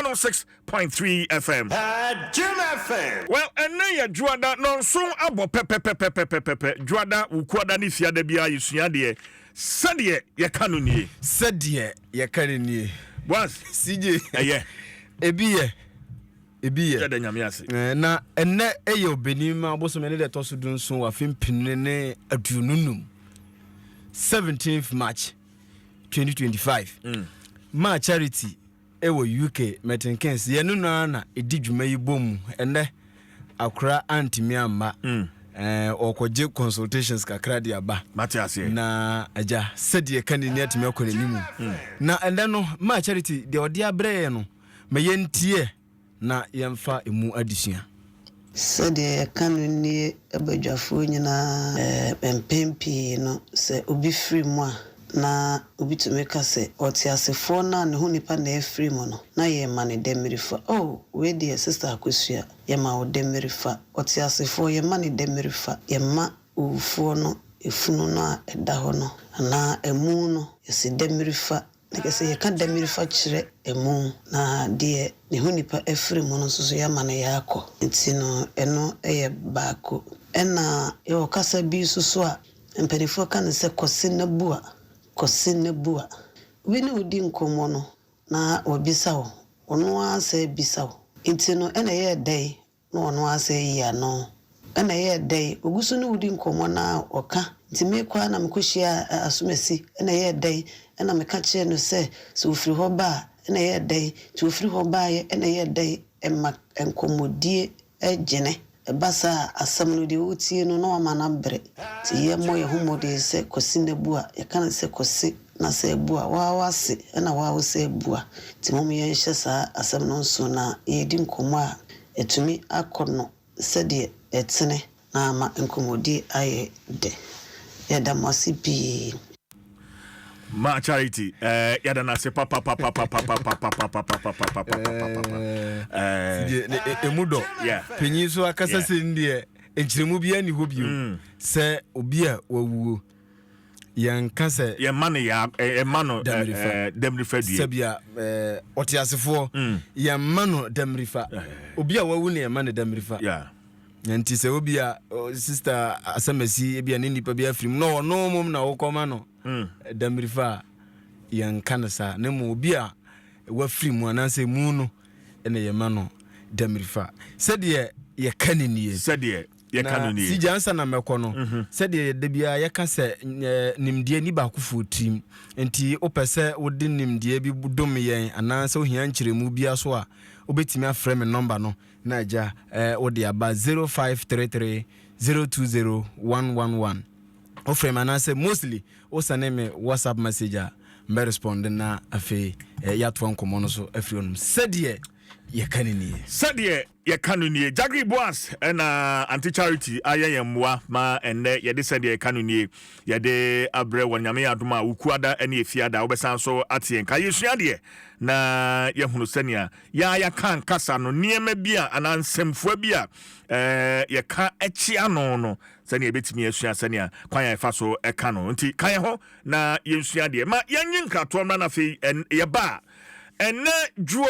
106.3 FM. Jim FM. Well, ɛnɛ yɛ Dwoada, nɔnso abɔ pɛpɛpɛpɛpɛpɛ. Dwoada, Wukuada ne Fiada biara yɛsua deɛ, sɛdeɛ yɛka no nie. Sɛdeɛ yɛka no nie. Boas. CJ. Ɛyɛ. Ebi yɛ, ebi yɛ. Yɛda Nyame ase. Na ɛnɛ ɛyɛ Ɔbɛnim abosome ne deɛ ɛtɔ so 17 wɔ afe 2025, 17th March 2025. Maa Charity ɛwɔ UK, Milton Keynes, yɛno no ara na ɛdi dwuma yi bɔ mu. Ɛnɛ akora antumi amma. Ɔkɔgye consultations kakra de aba. Mate aseɛ. Na agya, sɛdeɛ ka ne ni atumi akɔ n'anim. Na ɛnɛ no, Maa Charity deɛ ɔde abrɛ yɛ no, ma yɛntie na yɛmfa emu adesua. Sɛdeɛ yɛka no nie, abadwafoɔ nyinaa, mpɛn pii no, sɛ obi firi mu a, na obi tumi ka sɛ ɔte asefoɔ no a ne ho nipa na ɛfiri mu no, na yɛma ne dɛmmirifa. Oh, wei deɛ, Sister Akosua, yɛma wo dɛmmirifa. Ɔte asefoɔ, yɛma ne dɛmmirifa. Yɛma owufoɔ no efunu no a ɛda hɔ no anaa ɛmu no, yɛsi dɛmmirifa na kɛsɛ yɛka dɛmmirifa kyerɛ ɛmu, na deɛ ne ho nipa afiri mu no nso so, yɛama no yɛakɔ. Nti no, ɛno yɛ baako. Ɛna yɛwɔ kasa bi nso so a mpanimfoɔ ka no sɛ kɔse na bua, kɔse na bua. Obi ne wo di nkɔmmɔ no na wabisa wo, ɔno ara sɛ bisa wo, nti no ɛna ɛyɛɛ dɛn na ɔno ara sɛ yi ano, ɛna ɛyɛɛ dɛn ogu so ne wo di nkɔmmɔ na ɔka. Nti mekɔ a na mekɔhyia asomasi, ɛna ɛyɛɛ dɛn ɛna meka kyerɛ no sɛ ofiri hɔ ba a, ɛna ɛyɛɛ dɛn nti ofiri hɔ baeɛ, ɛna ɛyɛɛ dɛn. Ɛma nkɔmmɔdie gyene ɛba saa a, asɛm no deɛ wotie no na wama no abrɛ. Nti yɛmmɔ yɛn ho mmɔden sɛ kɔsi na bu a yɛka no sɛ kɔsi na sɛ abu a waa wase ɛna waa wo sɛ abu a. Nti mom yɛnhyɛ saa asɛm no nso na yɛdi nkɔmmɔ a ɛtumi akɔ no sɛdeɛ ɛtene na ama nkɔmmɔdie ayɛ dɛ. Yɛda mo ase pii. Ma Charity, yɛda no ase papapapapapapapapapapapapapapapa. Ɛmu dɔ. Panyin so akasa. Sɛ n deɛ nkyerɛmu biara ni hɔ bio sɛ obi a wawuo, yɛnka sɛ yɛma no ya, yɛma no Damirifa. Damirifa due. Sɛbia ɔte asefoɔ, yɛmma no damirifa. Obi a wawu ne yɛma no damirifa. Nti sɛ obi a Sister Asɛmasi ebi a ne nipa bi afiri mu na ɔno mom na wokɔma no damirifa a, yɛnka no saa, na mmom obi a wafiri mu anaasɛ mu no ɛna yɛma no damirifa. Sɛdeɛ yɛka ne nie. Sɛdeɛ yɛka no nie. Sigya ansa na mɛkɔ no, sɛdeɛ yɛda biara yɛka sɛ nimdeɛ ni baakofoɔ tirim, nti wopɛ sɛ wode nimdeɛ bi dom yɛn anaasɛ wohia nkyerɛmu bia so a, wobɛtumi afrɛ me nɔmba no na agya wode aba, 0533 020 111. Wofrɛ me anaasɛ mostly wosɛne me WhatsApp message a, mbɛrespond na afei yɛatoa nkɔmmɔ no so afiri hɔnom. Sɛdeɛ yɛka ne nie. Sɛdeɛ yɛka no nie. Jagri Boas ɛna Aunty Charity ayɛ yɛn mmoa ma ɛnnɛ yɛde sɛdeɛ yɛka no nie yɛde abrɛ wɔ. Nyame adom a, Wukuada ne Efiada wobɛsan so ate yɛn ka. Yɛsua deɛ na yɛhunu sɛnea yɛa yɛka nkasa no, nneɛma bi a anaa nsɛmfua bi a yɛka akyi ano no, sɛnea yɛbɛtumi asua sɛnea kwan a yɛfa so ɛka no. Nti ka yɛn ho na yɛnsua deɛ. Ma yɛnye nkratoɔ mmra no afei yɛba a ɛnɛ dwuo.